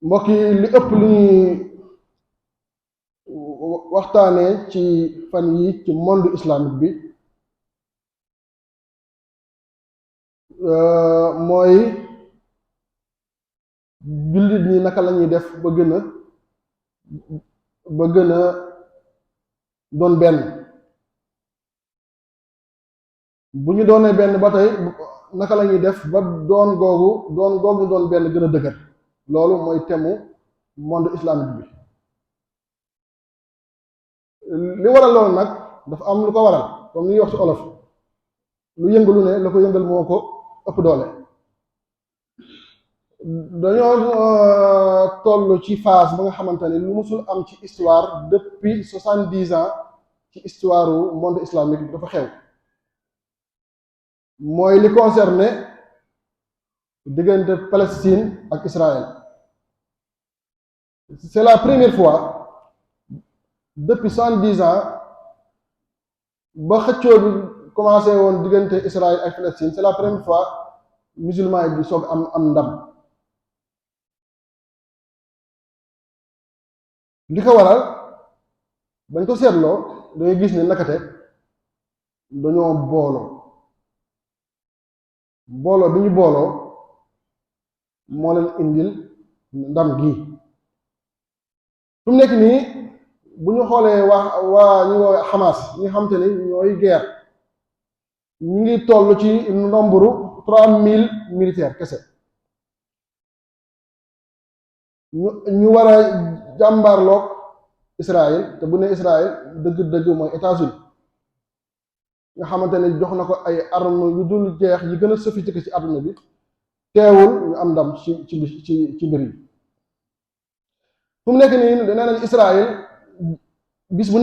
mbokk yi li ëpp lu ñuy waxtaanee ci fan yi ci monde islamique bi mooy jullit ñi naka la ñuy def ba gën a doon benn. bu ñu doonee benn ba tey naka la ñuy def ba doon benn gën a dëgër. loolu mooy temu monde islamique bi. li waral loolu nag dafa am lu ko waral comme ni ñuy wax ci olof, lu yëngalu ne la ko yëngal moo ko ëpp doole. dañoo toll ci phase ba nga xamante ni lu musul am ci histoire depuis 70 ans ci histoire monde islamique dafa xew. mooy li concerné diggante Palestine ak Israël. c'est la première fois depuis 70 ans ba xëccoo bi commencé woon diggante Israël ak Palestine, c'est la première fois musulman yi di soog am ndam. li ko waral bañ ko seetloo dangay gis ne nakate dañoo booloo bi ñu booloo moo leen indil ndam gi. fu mu nekk nii bu ñu xoolee waa ñu woowe Hamas ñi xam te ni ñooy guerre, ñu ngi toll ci nombre 3000 militaires kese. ñu war a jàmbaarloog Israël, te bu ne Israël dëgg-dëgg mooy États-Unis nga xamante ne jox na ko ay armes yu dul jeex yi gën a sophistiqué ci àdduna bi, teewul ñu am ndam ci mbir yi. fu mu nekk nii nee nañ Israël bis bu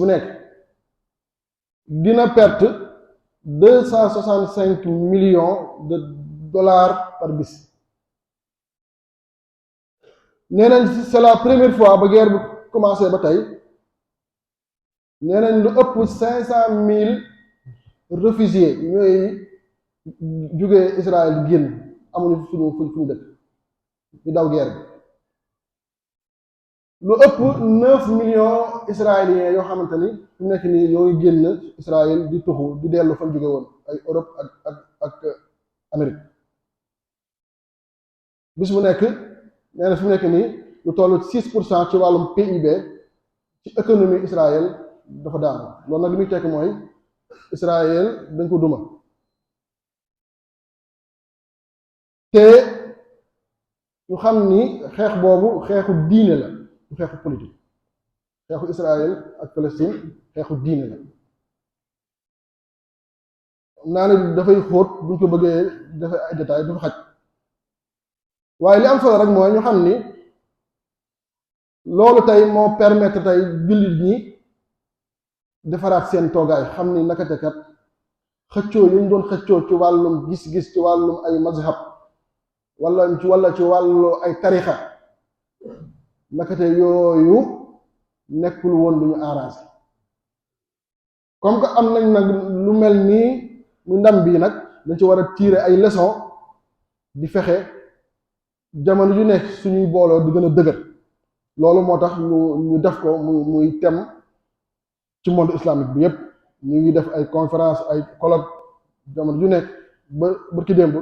nekk dina perte 265 millions de dollars par bis. nee nañ c'est la première fois ba guerre bi commencé ba tey nee nañ lu ëpp 500,000 réfugiés ñooy jugee Israël génn amuñu fu ñu dëkk di daw guerre bi. lu ëpp 9 millions israéliens yoo xamante ni fu nekk nii ñoo ngi génn Israël di tuxu di dellu fan jóge woon ay Europe ak Amérique. bis bu nekk nee na fi mu nekk nii lu toll 6% ci wàllum PIB ci économie Israël dafa daanu. loolu nag li muy tekk mooy Israël dañ ko duma. te ñu xam ni xeex boobu xeexu diine la, du xeexu politique. xeexu Israël ak Palestine xeexu diine la. naa ne dafay xóot buñ ko bëggee dafay ay détails dafa xaj. waaye li am solo rek mooy ñu xam ni loolu tey moo permettre tey jullit ñi defaraat seen toogaay, xam ni nakate kat xëccoo yi ñu doon xëccoo ci wàllum gis-gis, ci wàllum ay mazhab wala ci wàllu ay tarixa, nakate yooyu nekkul woon lu ñu arrangé. comme que am nañ nag lu mel nii mu ndam bii nag dañ ci war a tirer ay leçons di fexe jamono ju nekk suñuy booloo di gën a dëgër. loolu moo tax ñu def ko muy thème ci monde islamique bi yépp. ñu ngi def ay conférence, ay colloque jamono ju nekk ba barki démb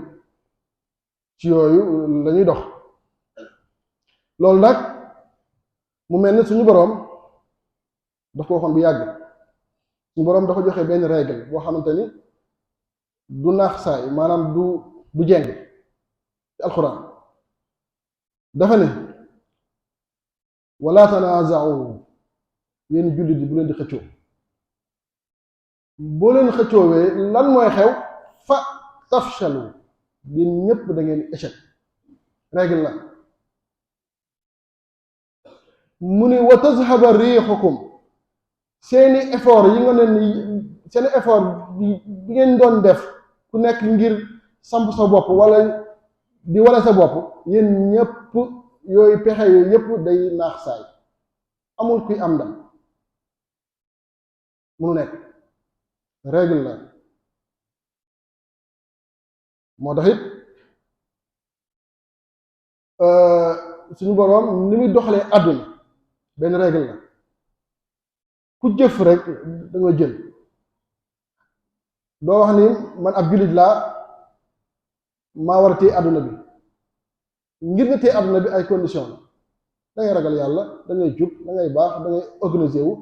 ci yooyu lañuy dox. loolu nag mu mel ni suñu boroom daf ko waxoon bu yàgg. suñu boroom dafa joxe benn règle boo xamante ni du naax saay, maanaam du jeng ci alxuraan. dafa ne wala tanaaza'u, yéen jullit yi bu leen di xëccoo. boo leen xëccoowee lan mooy xew? fa tafshalu, yéen ñépp da ngeen échec. règle la. mu ni wa tazhaba riixukum, seeni effort yi nga leen seeni effort bi ngeen doon def ku nekk ngir samp sa bopp wala di wane sa bopp, yéen ñépp yooyu pexe yooyu yépp day naax saay. amul kuy am ndam, munu nekk. règle la. moo tax it suñu boroom ni muy doxalee àdduna benn règle la ku jëf rek da nga jël. doo wax ni man ab jullit laa maa war a téye àdduna bi. ngir nga téye àdduna bi ay condition la da ngay ragal yàlla da ngay jub da ngay baax da ngay organiser wu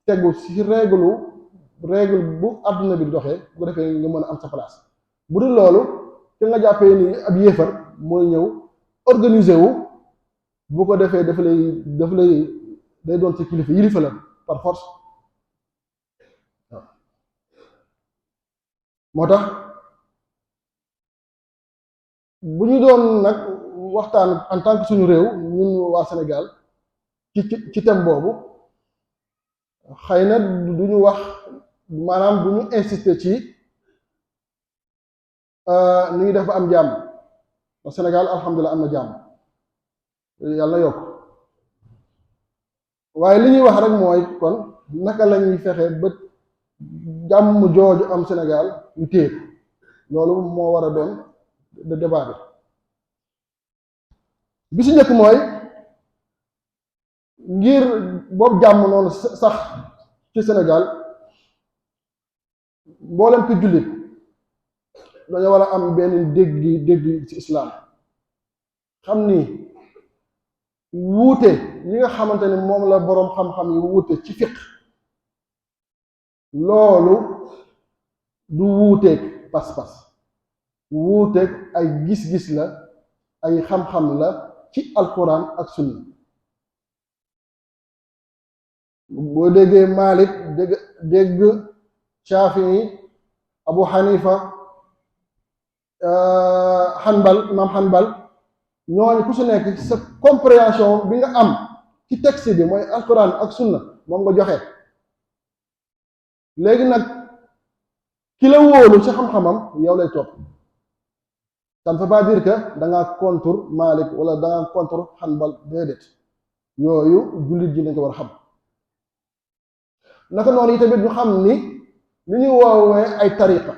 tegu ci règle bu àdduna bi doxee bu ko defee nga mën a am sa place. bu dul loolu te nga jàppee ni ab yéefar mooy ñëw organiser wu bu ko defee dafa lay day doon ci kilifa yilifa la par force. waaw moo tax bu ñu doon nag waxtaan en tant que suñu réew ñun waa Sénégal ci thème boobu xëy na du ñu wax maanaam du ñu insister ci ni ñuy def ba am jàmm ndax Sénégal alhamdulilah am na jàmm yàlla na yokk waaye li ñuy wax rek mooy kon naka la ñuy fexe ba jàmm jooju am Sénégal ñu téye loolu moo war a doon de débat bi si njëkk mooy ngir boobu jàmm noonu sax ci Sénégal mboolem ki jullit dañoo war a am benn dégg ci islaam xam ni wuute yi nga xamante ni moom la boroom xam-xam yi wuute ci fiqh loolu du wuuteeg pas-pas wuuteeg ay gis-gis la ay xam-xam la ci alquran ak sunna. boo déggee Malik dégg Shafii Abu Hanifa imam Hanbal ñooñu ku su nekk sa compréhension bi nga am ci texte bi mooy alquran ak sunna moom nga joxe. léegi nag ki la wóolu ci xam-xamam yow lay topp. ça ne veut pas dire que da ngaa contre Malik wala da ngaa contre Hanbal déedéet yooyu jullit ji dañ ko war a xam. naka noonu yi tamit ñu xam ni li ñuy woowee ay tariqa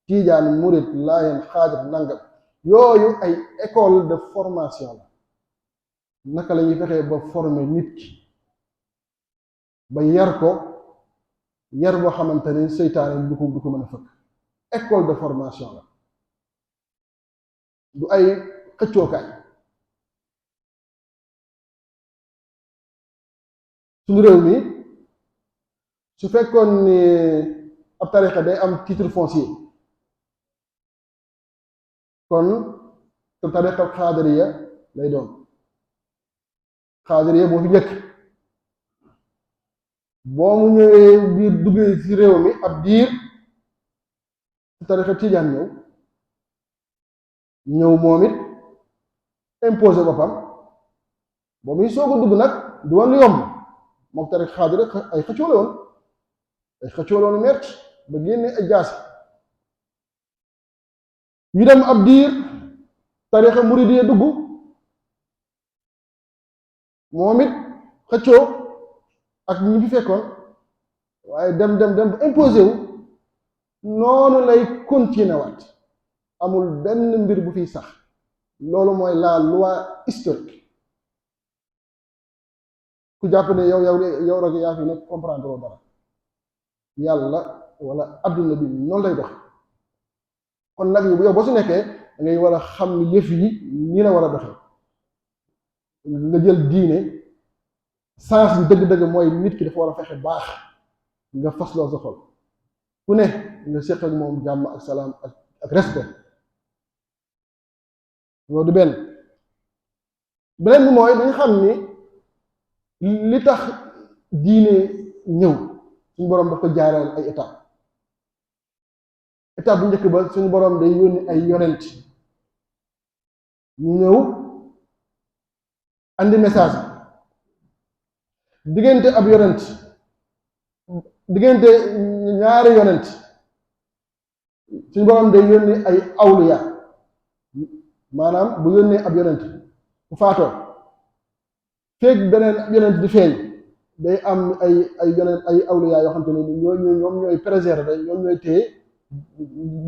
tiijaan murit laayeen xaadir nangam yooyu ay école de formation la. naka la ñuy fexee ba former nit ki ba yar ko yar boo xamante ni seytaane du ko mën a fëkk. école de formation la du ay xëccookaay. suñu réew mi su fekkoon ni ab tarixa day am titre foncier kon te tarixa xaadiriya lay doon. xaadiriya boo fi njëkk boo mu ñëwee biir duggee ci réew mi ab diir tarixa tijaan ñëw moom it imposé boppam ba muy soog a dugg nag du woon lu yomb moom tarixa xaadira ay xëccoo la woon metti ba génne ay jaasi. ñu dem ab diir tarixa muridiyya dugg moom it xëccoo ak ñi fi fekkoon waaye dem ba imposé wu noonu lay continuer waat amul benn mbir bu fiy sax. loolu mooy la loi historique. ku jàpp ne yow rek yaa fi nekk comprendre dara yàlla wala adduna bi noonu lay dox. kon nag yow boo su nekkee da ngay war a xam ni yëf yi nii la war a doxee. nga jël diine sens bi dëgg-dëgg mooy nit ki dafa war a fexe baax nga fasloo sa xol ku ne nga séq ak moom jàmm ak salaam ak respect. loolu du benn. beneen bi mooy dañu xam ni li tax diine ñëw suñu boroom daf ko jaareel ay étape bu njëkk ba suñu boroom day yónni ay yonent ñu ñëw andi message diggante ab yonent diggante ñaari yonent suñu boroom day yónni ay awliya maanaam bu yónnee ab yonent bu faatoo feeg beneen ab yonent di feeñ day am ay yonent ay awliya yoo xam te ne ñoom ñooy préserver ñoom ñooy téye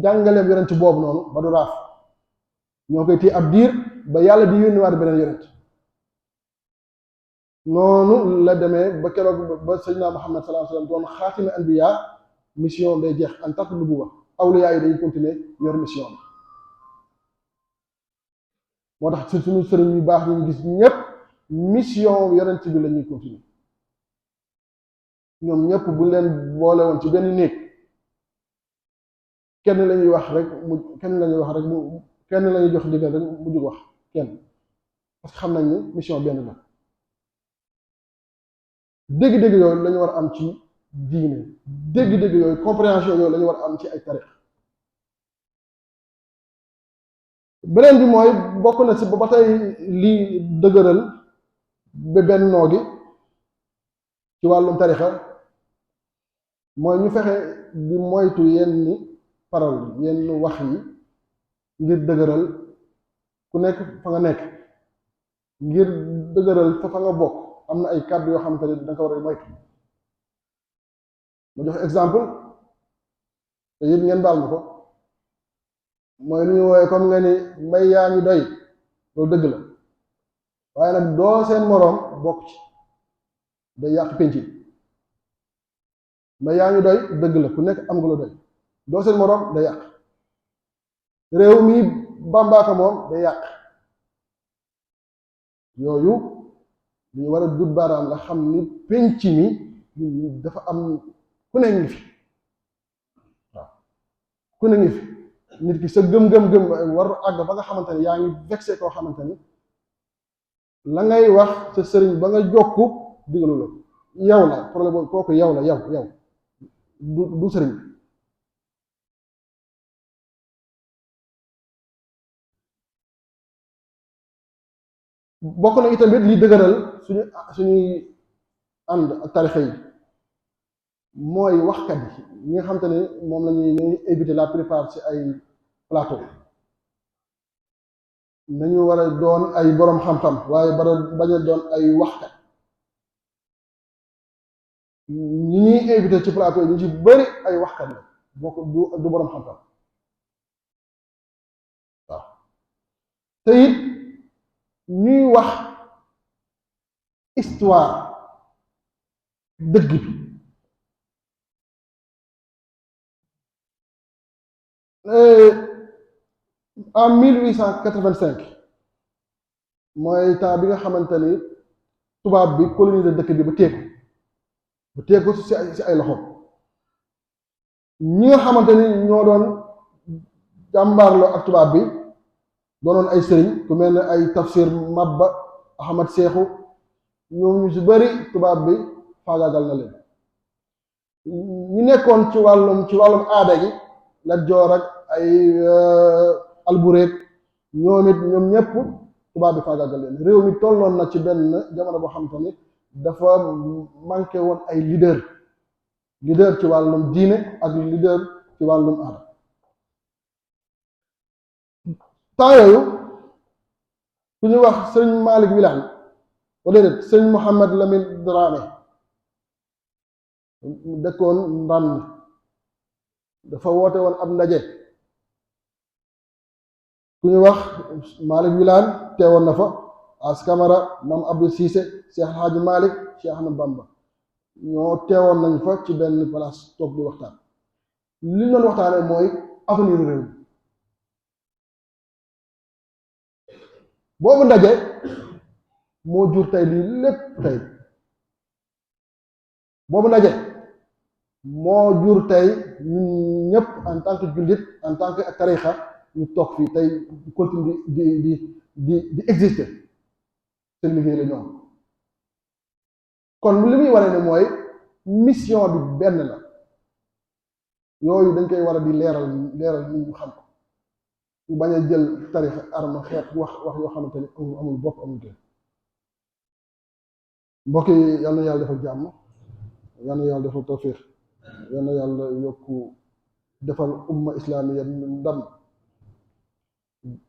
jàngaleem yonent boobu noonu ba du raaf ñoo koy téye ab diir ba yàlla di yónniwaat beneen yonent noonu la demee ba keroog ba Seydina Muhammad sallallahu alayhi wa sallam doon xaatimi anbiya mission day jeex en tant que nubuwa awliya yi dañuy continuer yor mission bi moo tax suñu sëriñ yu baax ñu gis ñëpp mission yonent bi la ñuy continuer ñoom ñëpp bu leen boole woon ci benn néeg kenn la ñuy wax rek mu kenn la ñuy wax rek mu kenn la ñuy jox ndigal rek mu jug wax kenn parce que xam nañ ni mission benn la dégg-dégg yooyu la ñu war a am ci diine dégg-dégg yooyu compréhension yooyu la ñu war a am ci ay tarix beneen bi mooy bokk na ci ba tey lii dëgëral ba bennoo gi ci wàllum tarixa mooy ñu fexe di moytu yenn parole yenn wax yi ngir dëgëral ku nekk fa nga nekk ngir dëgëral fa nga bokk am na ay kàddu yoo xamante ne da nga ko war a moytu ma jox exemple te it ngeen baal ma ko mooy lu ñu wooye comme nga ni mbay yaa ñu doy loolu dëgg la waaye nag doo seen moroom bokk ci day yàq penc yi mbay yaa ñu doy dëgg la ku nekk am nga la doy doo seen moroom day yàq réew mi bàmbaaka moom day yàq yooyu ñu war a dut baaraam la xam ni penc mi dafa am ku ne ngi fi waaw ku ne ngi fi nit ki sa gëm-gëm-gëm war àgg ba nga xamante ne yaa ngi vexé koo xamante ni la ngay wax sa sëriñ ba nga jokku digalu la yow la problème boobu kooku yow la yow du sëriñ bokk na itamit li dëgëral suñuy ànd ak tarixa yi mooy waxkat yi ñi nga xamante ne moom la ñuy éviter la plupart ci ay plateau nañu war a doon ay boroom xam-xam waaye bañ a doon ay waxkat ñi ñuy invité ci plateau yi ñu ci bëri ay waxkat la bokk du boroom xam-xam waaw te it ñuy wax histoire dëgg bi en 1885 mooy temps bi nga xamante ni tubaab bi colonisé dëkk bi ba teeku ci ay loxoom ñi nga xamante ni ñoo doon jàmbaarloo ak tubaab bi doonoon ay sëriñ ku mel ne ay tafsir Mabba Ahmad Seexu ñoom ñu ci bari tubaab bi faagaagal na leen ñi nekkoon ci wàllum aada gi Lat Joor ak ay Albureek ñoom ñëpp tubaab bi faagaagal leen réew mi tolloon na ci benn jamono boo xam te ni dafa manqué woon ay leader ci wàllum diine ak leader ci wàllum aada temps yooyu ku ñu wax sëñ Malick Wilane wala déet sëñ Mouhamed Lamine Dramé dëkkoon Ndande dafa woote woon ab ndaje ku ñu wax Malick Wilane teewoon na fa As Camara Mam Abdou Cissé Cheikh El Hadji Malick Cheikh Ahmad Bamba ñoo teewoon nañ fa ci benn place toog di waxtaan li ñu doon waxtaanee mooy avenir réew boobu ndaje moo jur tey lii lépp tey boobu ndaje moo jur tey ñun ñëpp en tant que jullit en tant que tarixa ñu toog fii tey continue di exister seen liggéey la ñoom kon li muy waree ne mooy mission bi benn la yooyu dañ koy war a di leeral nit ñu xam ko ñu bañ a jël tarixa arme xeet wax yoo xamante ni amul bopp amul génn mbokk yi yal na yàlla defal jàmm yal na yàlla defal tawfiq yal na yàlla yokku defal umma islamiya ndam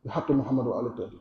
bi xaqi Muhammad wa alihi